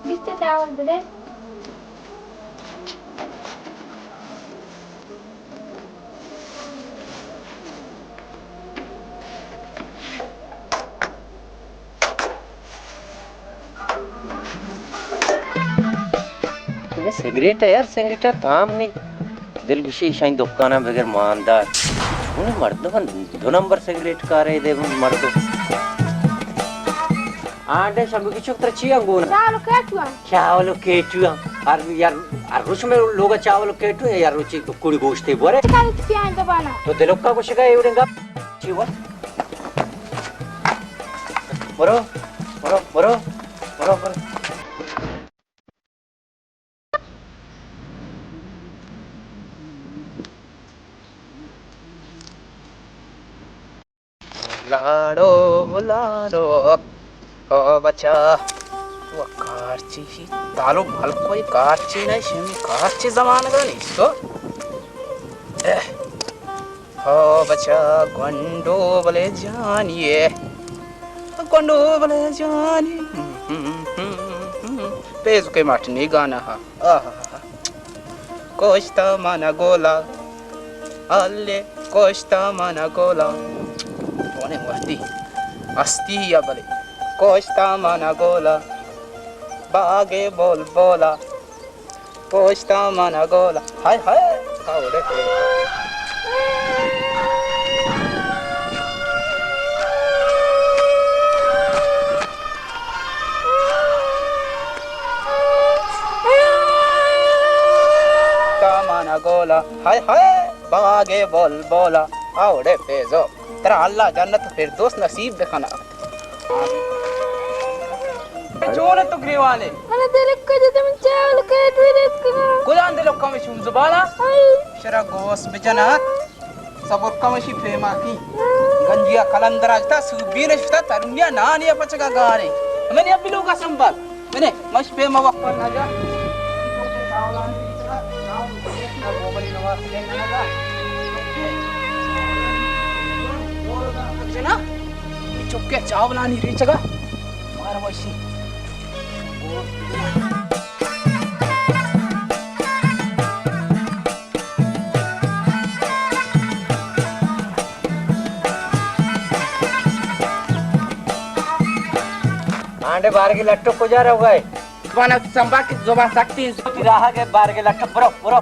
بیست چاول بدے۔ اے سگریٹ ءَ یار، سگریٹ ءَ تام نی۔ دل گوشی ایشانی دکان ءَ بگر ماندار۔ اون مردم دو نمبر سگریٹ کارے دے مردم۔ آنڈے شمبو کی چک ترا چی انگون؟ چاول کیٹو۔ چاول کیٹو۔ ہر یار، ہر روچ میں لوگ چاول کیٹو یار، روچی تو کوڑی گوشتے بورے۔ چکا تو پیان دبانا۔ تو دلوکا گوشگا ایوڑنگا۔ چی ہوا؟ برو، برو، برو، برو، برو۔ لاڑو، لاڑو، او بچا۔ و کارچی، تالو ملکو، یہ کارچی نہیں، شمی کارچی زمانگا نیستو۔ اہ۔ ہو بچا گونڈو بلے جانی اے، گونڈو بلے جانی۔ پیزکے ماٹنی گانا ہا۔ آہا۔ کوشتا مانا گولا، الے کوشتا مانا گولا۔ تو نے وحدی ہستی یا بلے۔ کوشتا مانا گولا، باگے بول بولا۔ پشتا من گولا، ہائے ہائے، ہاوڑے۔ تا من گولا، ہائے ہائے، باگے بلبلا، ہاوڑے پیزو۔ ترا اللہ جنت فردوس نصیب بکنا۔ چون تو گریوانے؟ انا دلک کو جتے من چاول کیٹ وی دیت کنا۔ کجان دلک کم شون زبانا؟ آئی۔ شرا گوس بجنات۔ صبر کم شی پیما کی۔ گنجیا کلندر اجتا سوبین شتا ترونیا نانیا پچگا گانے۔ منی ابی لوگا سنبھال۔ بنے، مش پہ ما وقت پر نہ جا۔ جنا، چکے چاولانی ریچگا، مارا وشی۔ آنڈے بارگی لٹو کجا رو گئے؟ زبان سنبھال کہ زبان سختی۔ راہ گئے بارگی لٹو، برو، برو۔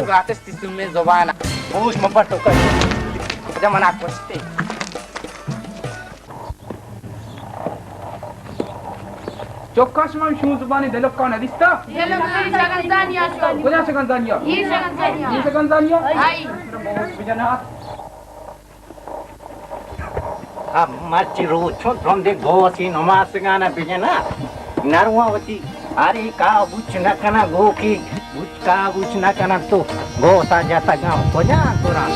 گاتس تی سمے زبان۔ گوش مپر تو کر۔ جا منا کشتے۔ چکا شما شون زبانی دلکا ندیستا؟ دلکا شگنزانی آشو۔ کجا شگنزانیا؟ یہ شگنزانیا۔ یہ شگنزانیا؟ آئی۔ بجنات۔ اب مرچی روچوں ترندے گوسی نماسگانا بجنا۔ نرواں وتی ہر ایک آ بوچ نہ کنا گوکی۔ کابوچ نہ کنن تو گوسا جتگاں کجا گران۔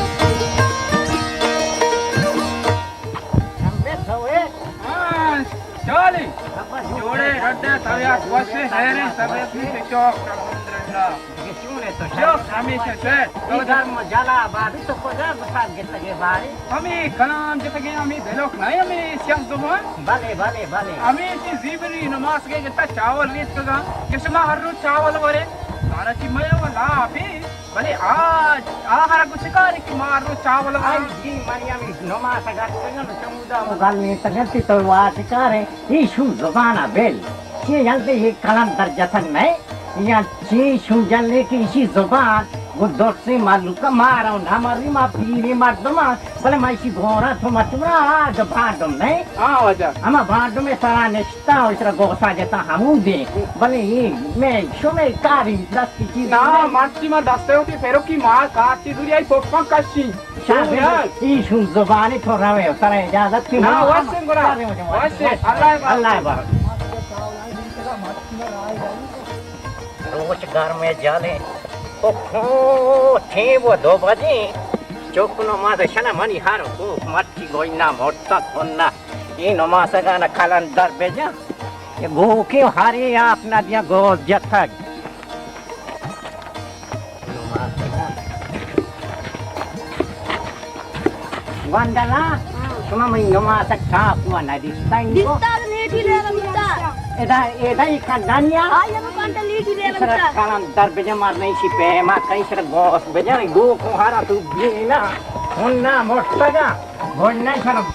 ہاں، چالی۔ جوڑے رڈے طبیعت وشے ہیرے طبیعت میں شوق الحمدللہ۔ شوق ہمیشہ شوق۔ تو گرم جلا بابی تو کجا گسار گتگے باری۔ ہمیں کلام جتگے ہمیں دلوک نہیں ہمیں سیاہ زبان۔ بلے، بلے، بلے۔ ہمیں چی زیبری نماز کے گتا چاول ریت کگا۔ کہ شما ہر روز چاول ورے۔ سارا چی مئے ولا آپی، بلے آ، آ ہر گوشکاری کہ مارو چاول آ۔ آئی جی، منی ہمیں نماز اگر کگن، چمودا مغل نہیں تگن، تی تو واٹ کارے، ای شو زبان بل۔ یہ یلدے یہ قلم در جتن نہیں، یا چی شو جلے کہ اسی زبان، وہ درسے مالو کا مارا، ہماری ما پیری مردمان، بلے ما اسی گورا تو مچورا، آ جو بھاڈم نہیں۔ ہاں واجہ۔ ہما بھاڈم سرا نشت تا، ایشرا گوسا جتا ہمودے۔ بلے اے میں شمے کاری دستی چیز نا، نہیں۔ مرچی ما دستے ہوتی پھیروکی ما کارتی دوری آئی پوپا کشی۔ شاہ، شو یار۔ ای شون زبانی تو روے، ترا اجازت کی نا، ما واسم گرا۔ واسم، اللہ بارک۔ اللہ بارک۔ روچ گرمے جالے۔ او کھو، ٹھیم و دو بجے۔ چوک نماز شنا منی ہر کو مرچی گوئی نا مرتا کنا۔ ای نماز گانا کلندر بجا۔ اے گوکیں ہرے آپ نہ دیاں، گوز جتگ۔ گوندلا، شما منی نماسگ چاکو ءَ نہ دیستگ؟ دیستا، لیٹی لیب بوتا۔ ادا، ادا ای کنڈانی ءَ؟ آئی ہم کنڈ لیٹی لیب بوتا۔ کلم در بجن، مر نہیں شی پیما کئی سر گوس بجن، گوکوں ہرا تو بینا، ہن نہ مٹگا، گن نہ شرم۔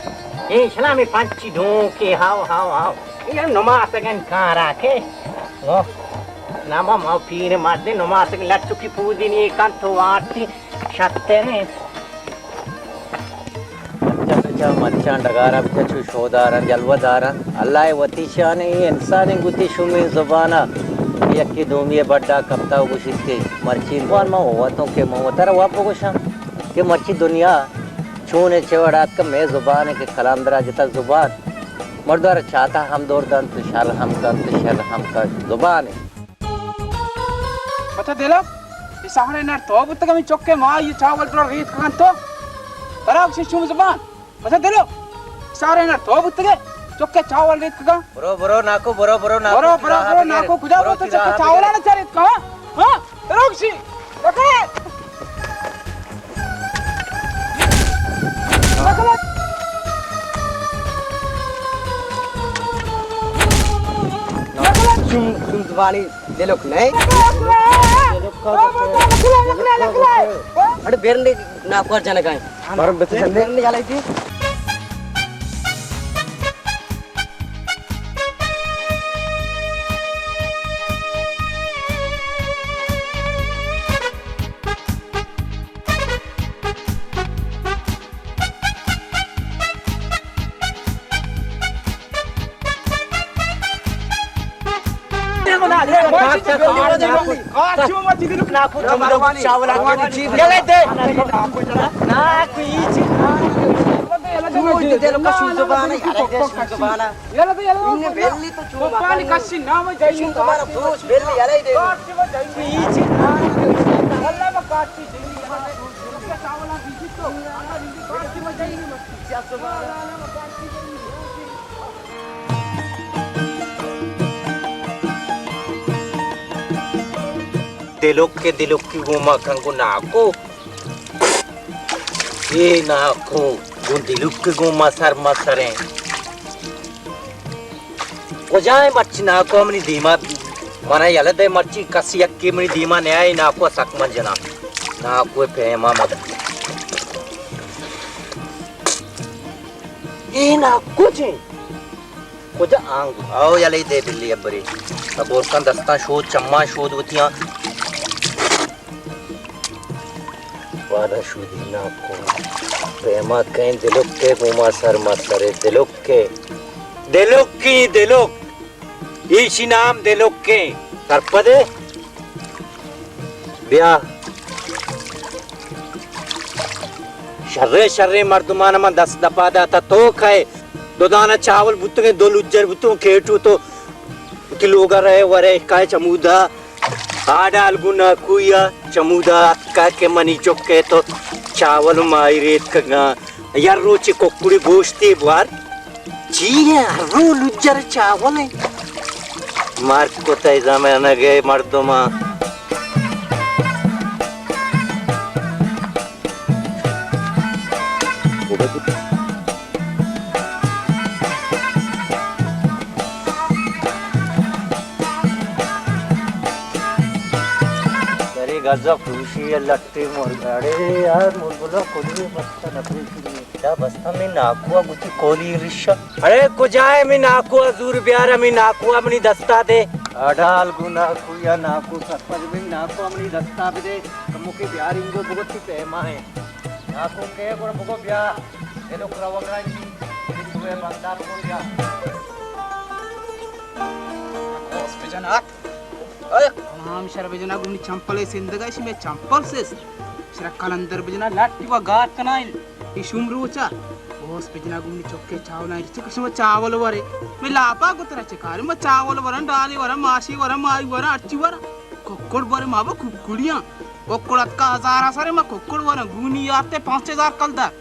اے شلامی پنچی ڈونکی، ہاو، ہاو، ہاو۔ اے نماسگن کارا کے۔ او، ناما ما پیر مردے نماسگ لٹکی پودی نی کن تو وارتی شتریں۔ بچہ بچہ مرچاں ڈگارا بچہ چو شوداراں جلوہ داراں۔ اللہ ءِ وتی شان ءَ اے انسان ءَ گوتی شومیں زبان ءَ یکے دومی ءِ بڈا کپتا و گوشیت کہ مرچی زبان ما وتوں کہ من وترا واب بگوشاں کہ مرچی دنیا چون ءَ چہ وڑ آتکہ مئے زبان ءَ کہ کلندرا جتا زبان مردار چاتا ہم دور دنت، شر ہم کنت، شر ہم کنت زبان ءَ۔ پتہ دلو، اے سہرے نر تو بوتگ، ہمے چکے ما یہ چاول پر ریت کن تو۔ ترا گوشی شوم زبان۔ پتہ دلو، سہرے نر تو بوتگ، چکے چاول ریت کن۔ برو، برو، ناکو، برو، برو، ناکو، برو، برو، برو، ناکو، کجا برو، چکے چاول آنا چا ریت کن؟ ہاں؟ ترا گوشی۔ لکڑے۔ لکڑے۔ شوم، شوم زبانی دلوک نہیں۔ لکڑے۔ لکڑے، لکڑے، لکڑے۔ اڑے بیرنی ناکو جنگائیں۔ بر بت چلے۔ بیرنی جالائی تھی۔ دلوک ءَ دلوکی گوں ما کنگو ناکو۔ اے ناکو گوں دلوک ءَ گوں ما سر ما سریں۔ کجائیں مرچی ناکو منی دیما، منا یلہ دے مرچی کسی یکے منی دیما نیائے، ناکو سک من جناں۔ ناکو پیما مد۔ اے ناکو چے؟ کجا آنگ؟ آؤ یلہ دے بلی ابری۔ صبر کن دستاں شود، چماں شود وتیاں۔ وارا شودی ناکو۔ پیما کئیں دلوک ءَ گوں ما سر ما سرے دلوک ءَ۔ دلوکی دلوک۔ ایشی نام دلوک ءَ۔ سرپدے؟ بیا۔ شریں شریں مردمان من دست دپا داتا تو کئے؟ دو دانہ چاول بوتگیں، دو لجر بوتگیں، کیٹو تو وتی لوگا رہے ورے کئے چمودا۔ آ ڈال گوں ناکوئی ءَ چمودا اتکا کہ منی چک ءَ تو چاول ماہی ریتکگاں۔ یک روچے ککڑی گوشتے بوار۔ چی ءَ ہر رو لجر چاول ءَ؟ مرگ کتہ زمانگ ءِ مردماں۔ ارے گزا پروشی ءَ لٹے مرگ۔ اڑے یار، مرگلا کجا بستہ نہ پروشی۔ دا بستہ میں ناکو ءَ گوتی کولی رشہ۔ اڑے کجا ہے میں ناکو ءَ زور بیار، میں ناکو ءَ منی دستا دے۔ اڈال گو ناکو یا ناکو سرپد میں ناکو ءَ منی دستا بدے۔ کمو کے بیار انگو بگوتی پیما ہے۔ ناکو کئے گڑا بگو بیا، اے لوک روگا انت، اے چوئے بندات کن بیا۔ اوس بجن آت۔ اے ہم شر بجنا گونی چمپل سندگا، اسی میں چمپل سس۔ شر کلندر بجنا لٹ و گات کنائن۔ ای شوم روچا۔ اوس بجنا گونی چکے چاولا، چک شما چاول ورے۔ میں لاپا گترا چکارے، ما چاول ورن، ڈالی ورن، ماشی ورن، مائی ورن، ارچی ورن۔ ککڑ بارے ما با ککڑیاں۔ ککڑ اتکا ہزار سرے ما ککڑ ورن۔ گونی یارتے پانچ ہزار کلدار۔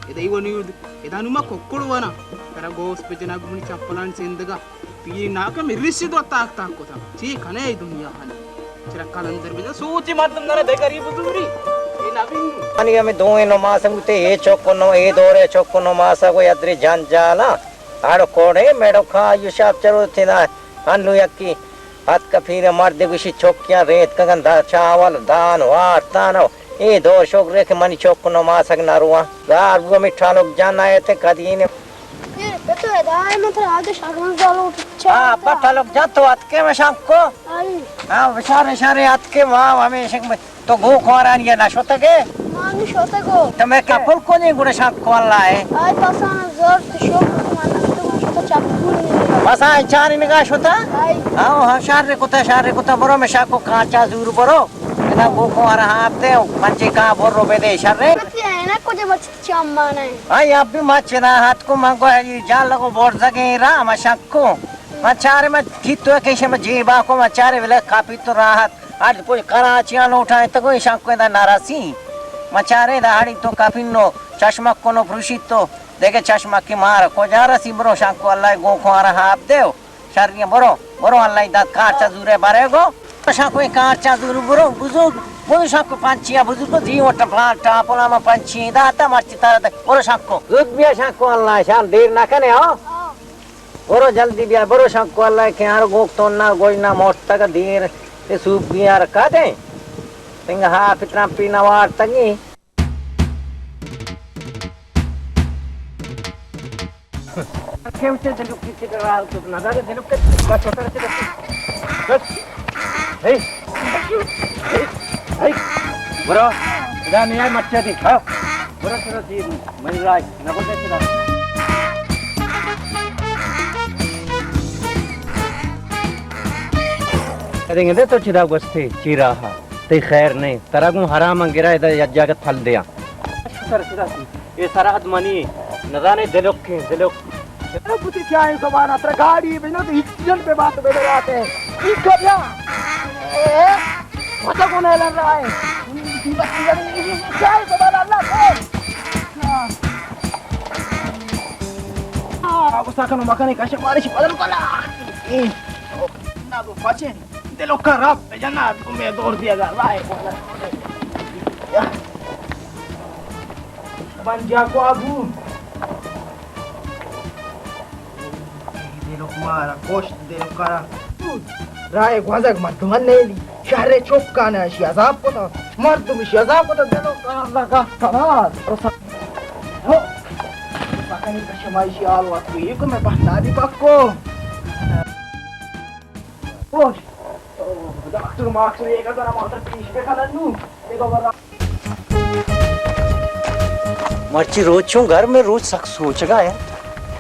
ادئی ونی اد۔ ادا نو ما ککڑ ورن۔ ترا گوس بجنا گونی چپلان سندگا۔ پیری ناکہ مریسی دو تاک تاک کتا۔ چی کنے ای دنیا ہن؟ چرا کلندر بجا سوچی مردم نرا دے غریب دوری۔ اے نبی۔ انی ہمیں دوئیں نماز ہم تے اے چوک نو، اے دورے چوک نماز کو یدری جنجالا۔ اڑ کوڑے میڑو کھا یو شاپ چرو تینا۔ انو یکی اتک پیر مرد گوشی چکیاں ریت کگن دا چاول دان وارتانو۔ اے دور شکرے کہ منی چک نماسگ نہ رواں۔ گار بو ہمے ٹالک جان آیت کدی نے۔ اے پتو ادا ہے من ترا آگے شرم زالو چا۔ ہاں، پہ ٹالک جان تو اتکے میں شانکو۔ آئی۔ ہاں، بشارے شارے اتکے ما ہمیشہ تو گو خوارانی نہ شتگے؟ ما نہ شتگو۔ تو میں کپل کو نہیں گڑا شانکو اللہ ہے۔ آئی پسان زور تو شوق من تو شتا چپور نہیں۔ پسان چانی نگاہ شتا؟ آئی۔ ہاں، ہاں، شار کتا، شار کتا، برو میں شاکو کانچا زور برو۔ ادا گو خوارا ہاپ دے، منچے کا برو بے دے شر۔ پتی ہے نا کجا بچ چمان ہے۔ آئی اب بھی مچ نہ ہاتھ کو منگو ہے، یہ جال لگو بورزگے را، ما شانکو۔ ما چارے ما کیتو کہ شما جیبا کو ما چارے ولا کافی تو راحت۔ اڈ پوش کراچی ءَ لوٹائینتگ ءُ ایشاں کوئدا نہ رسی۔ من چارے دا ہڑی تو کپینو، چشمک کنو پروشیت تو، دگہ چشمکی مار کجا رسی؟ برو شانکو اللہ گو خوارا ہاپ دیو۔ شریاں برو، برو اللہ داد کارچا زورے برے گو۔ شانکو کارچا زور برو، بزرگ، برو شانکو پنچیا بزرگ، زی وٹا پلان ٹاپلا ما پنچی داتا مرچی تارا دے۔ برو شانکو۔ زود بیا شانکو اللہ شان دیر نہ کنے ہو۔ برو جلدی بیا، برو شانکو اللہ کہ ہر گوک تو نہ گوش نہ موٹتگ دیر تے سوپ بیار کدیں۔ تنگ ہا پتران پی نہ وارتگی۔ کیوچے دلو کیچے کرا تو نہ دے دلو کے بس ہوتا رہتے۔ بس۔ ہی۔ ہی۔ برو۔ ادا نہیں آئے مچھا دی۔ ہاں۔ برو سرا دی۔ منی راج نہ گوشے چدا۔ ارے گندے تو چدا گوشتے چی راہ؟ تئی خیر نہیں۔ ترا گوں حرام گرا ادا یک جاگہ پھل دیاں۔ شکر خدا سی۔ اے سرحد منی نزانے دلک کے دلک۔ شکر پتی چاہیں زبان اترا گاڑی بنو تو ہچ جن پہ بات بے راتے۔ ٹھیک ہے بیا۔ اے، پتہ کون ہے لڑ رہا ہے؟ چاہیں زبان اللہ کو۔ آ، غصہ کنو مکنے، کشک مارش بدل کنا۔ اے، نہ تو پچے، دلو کا رب پہ جنات کو میں دور دیا گا، رائے کو۔ بنجا کو ابو۔ دلو مارا کوشت، دلو کرا۔ رائے گوزگ مردمان نیلی۔ شہر چکان اشی عذاب کتا، مردم اشی عذاب کتا، دلو کار لگا کنار۔ رسا-، ہو۔ پکنی کشمائشی حال وقت ہوئی کہ میں بہتانی پکو۔ اوش۔ او، ڈاکٹر ماکٹر ایک ذرا ماتا پیش بکنن نو۔ مرچی روچ چون گرم ءَ، روچ سک سوچگا ءَ۔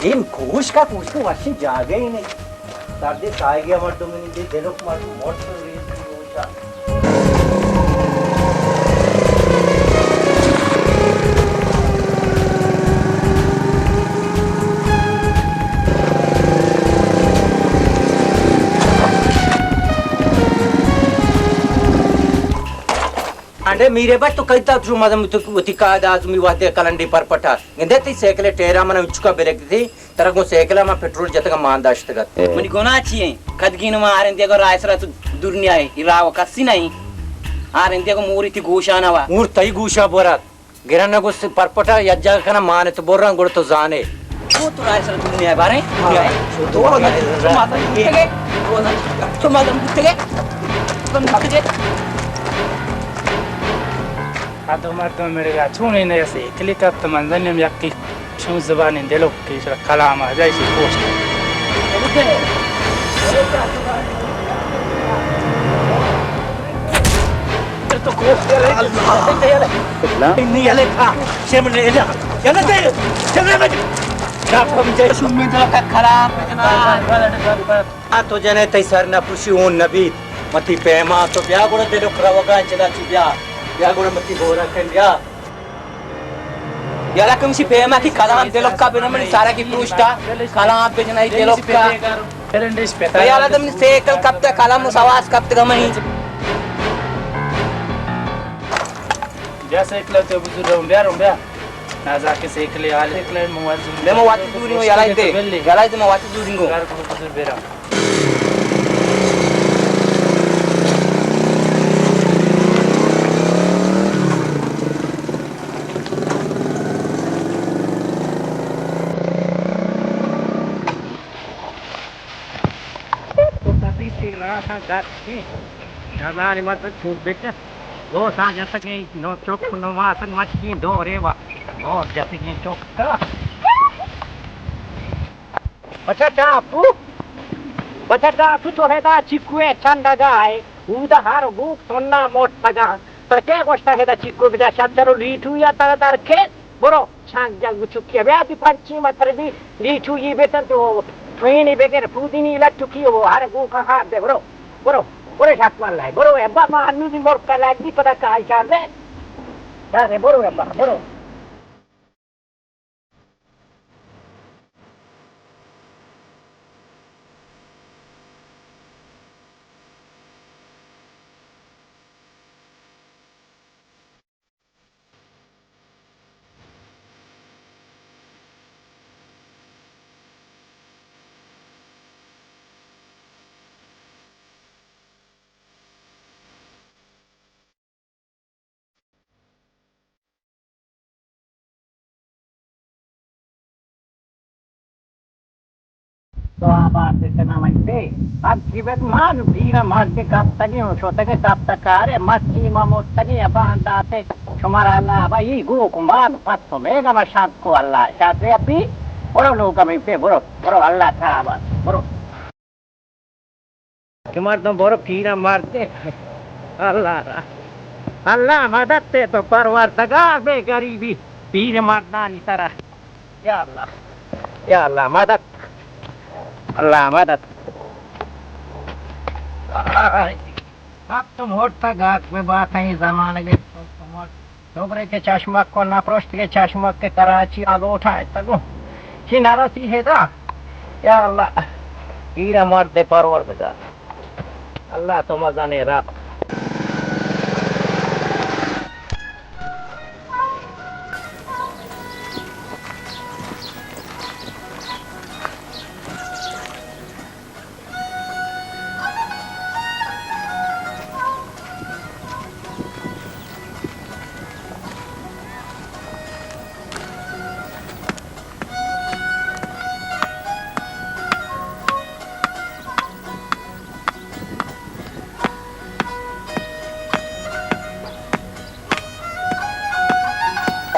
اے کوشک ءَ، کوشک ءَ وشیں جاگہے نہ انت۔ سردیں ساہگے ءَ مردم نندے، دلک مردم مرچی روچ ءَ۔ انڈے میرے بچ تو کئی تا چو مدم تو وتی قائد اعظمی وحدے کلنڈی پر پٹا۔ گندے تئی سائیکل ٹیرا من اچکا بریک دی، ترا گوں سائیکل ما پٹرول جتگا مان داشتگت۔ منی گناہ چی ہیں؟ کدگین ما آرندی اگر رائے سرا تو دور نہیں آئے، ای راہ و کسی نہیں۔ آرندی اگر موری تی گوشانا وا۔ مور تئی گوشا برات۔ گرن نہ گوست پرپٹا یک جاگہ کنا مان تو برن گڑ تو زانے۔ تو تو رائے سر دنیا بارے؟ ہاں۔ دنیا ہے۔ تو تو مادر بوتگے۔ تو مادر بوتگے۔ تو مادر بوتگے۔ آ دو مردم میرے گا چونے نے سے کلک ات من زنم یکی۔ شو زبان دلو کہ شر کلام ءَ جائشی پوسٹ۔ تو کو اللہ۔ نہیں علیکا۔ شمن الیکا۔ یا نہ دے۔ شمن میں۔ ڈاکٹر مجھے شمن دلو کا کلام۔ آ تو جنے تئی سر نہ پوشی اون نبی۔ متی پیما تو بیا گڑا دلو کروگا چلا چی بیا۔ بیا گڑا متی بورا کن بیا۔ یارا کمشی پیما کی کلام دلکا بنا منی سارا کی پروشتا کلام بجنائی دلکا۔ یارا تم سیکل کپتا کلام و سواس کپتا منی۔ بیا سیکل تے بزرگ رون بیا رون بیا۔ نازا کہ سیکلے حال سیکلے مواتی بے مواتی دوری ہو، یلا دے، یلا دے مواتی دوری ہو۔ گھر کو بزرگ بیرا۔ تو کبھی تیرا تھا گھر کی۔ شہزادی مت چھوٹ بیٹا۔ دو سال جب تک یہ نو چوک نو ماہ تک مچ کی دو ریوا۔ اور جیسے یہ چوک کا۔ بچا ٹاپو، بچا ٹاپو تو ہے دا چکوے چندگا ہے، اودا ہر گوک سننا موٹگا۔ تو کے گوشتا ہے دا چکو بجا شب چلو لیٹو یا تر در کے، برو، چھانک جنگ چکی بیا دی پنچی متر دی، لیٹو یہ بیتن تو ٹوینی بگر پودینی لٹکی ہو، ہر گوک ہار دے، برو، برو، برو شک واللہ، برو، ابا ما انو دی مرکا لگ دی پدا کائی کار دے، دے، برو، ابا، برو۔ تو آباد بکنا منتے، ہر چی بد مان پیر مرد کپتگی و شتگی کپتکارے، مچی ما مستگی ابان داتے، شمارا اللہ ابا ای گو کمبان پس و بیگا ما شاد کو اللہ شاد ابی، برو لوگ میں پہ برو، برو اللہ تا آباد، برو۔ کہ مردم برو پیر مرد۔ اللہ را۔ اللہ مدد تے تو پروردگار بے غریبی پیر مردانی طرح۔ یا اللہ۔ یا اللہ مدد۔ اللہ مدد۔ سب تو موٹا گاک بے باتیں زمانگے۔ ڈوبرے کہ چشمک کو نہ پرشت کہ چشمک کہ کراچی آ لوٹا اتگو۔ چی نہ رسی ہے دا۔ یا اللہ۔ پیرا مرد پروردگار۔ اللہ تو مزنے رب۔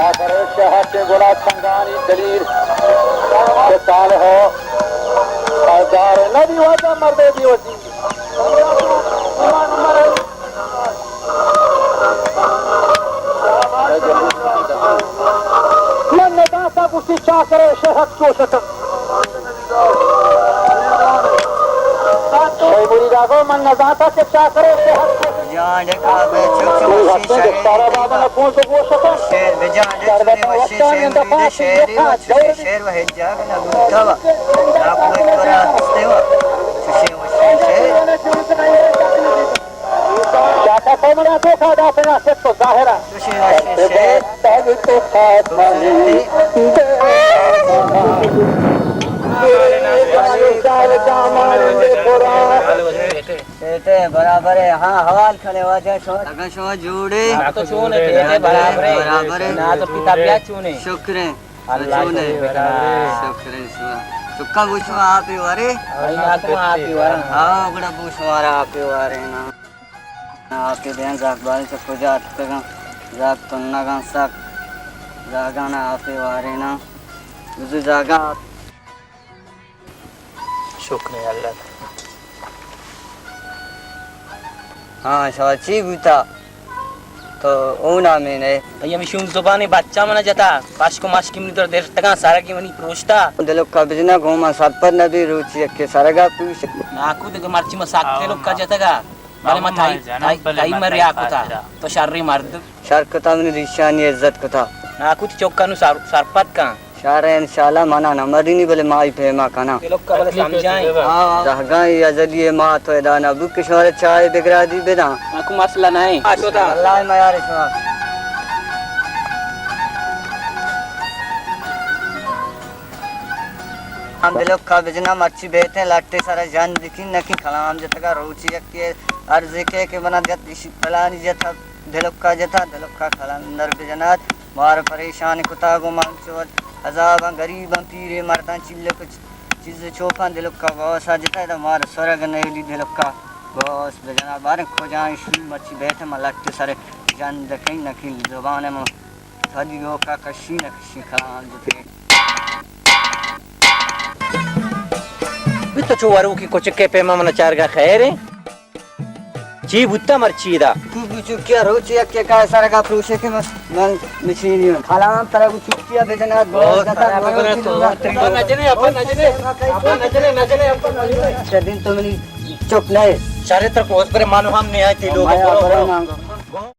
آخر شہر کے گلا چنگانی دلیل کہ صالح ہزار نبی واجہ مردے دیوسی۔ من نہ داتا گوشتی چاکرے شہد چوشتن۔ شے مریدا گو من نہ داتا کہ چاکرے شہد چوشتن۔ جان کعبے چک منی وشی ہستیں شہر دستارا بابا نہ پونس گوشتن۔ شیر بجان چونی وشی شیر مریدے شیر وشی شیر و ہجاگ نہ بوتا وا۔ ناکو کرا ہستے وا۔ چوشی وشی شیر۔ چاکر تو منا دھوکا داتگا، سچ تو ظاہرا۔ چوشیں وشیں شعر۔ تگ تو خاک منی۔ شیٹے برابر ہے، ہاں، حوال کھنے واجہ شما۔ اگاں شما جوڑے۔ نا تو چون ہے، شیٹے برابر ہے۔ برابر ہے۔ نا تو پتا بیا چون ہے۔ شکر ہے۔ اللہ چون ہے۔ شکر ہے۔ شکر ہے شما۔ چکا بوشما آپ ہی وارے۔ ہاں، نا تو آپ ہی وارا۔ ہاں، گڑا بوشمارا آپ ہی وارے نا۔ آپے دیاں زاگ بال چہ کجا اتکگاں؟ زاگ تنگاں سک۔ زاگاں نا آپے واریناں۔ بزو زاگاں آپ۔ شکر اللہ۔ ہاں، شما چی بوتا؟ تو او نامے نے؟ بھئی، ہمیں شوم زبانی بچہ منا جتا۔ پشک و مشکی منی در درتگاں، سرگی منی پروشتا۔ دلو قبض نہ گوما سرپد نہ بی روچی یکے سرگا پوش۔ ناکو دگہ مرچی ما سکے لکا جتگا۔ بلے ما تئی، تئی، تئی مریا کتا۔ تو شری مرد۔ شر کتا منی ریشانی عزت کتا۔ ناکو تی چکا نو سر، سرپد کن۔ شر انشاءاللہ منا نہ مرینی بلے مائی پیما کنا۔ اے لوکا بلے سمجھائیں۔ ہاں۔ زہگاں ای ازلی ما تو ادا نہ بو کہ شمارے چائے بگرادی بداں۔ ناکو مسئلہ نہیں۔ اللہ میار شما۔ دلکا بجنا مرچی بیتیں لٹے سر جند کی نکی کلام جتگا روچی یکی عرض کے کہ منا جت اش پلانی جتا دلکا جتا دلکا کلندر بجنات مار پریشان کتا گو من چو عذاباں غریباں پیرے مرداں چلک چیز چوپاں دلکا گوسا جتا دا مار سرگ نیلی دلکا گوس بجنا باریں کجائیں شوم مرچی بیتیں من لٹے سر جند کئی نکی زبان من تھدی گوکا کشی نہ کشی کلام جتے۔ بی تو چو وروکی کچکے پیما من چارگا خیر ہے؟ چی بوتا مرچی دا؟ تو بچو کیا روچ یک کے کا سر کا پروشے کے من، من مشینی ہوں۔ کلام ترا کو چکیا بجنا بہت خراب ہے، بنا تو۔ نجنے اپا نجنے، اپا نجنے، نجنے اپا نجنے۔ شدین تو منی چپ نہیں۔ شرے تر کو اس پر مانو ہم نہیں آئے تی لوگ مایا برو، برو برو۔ مانگو۔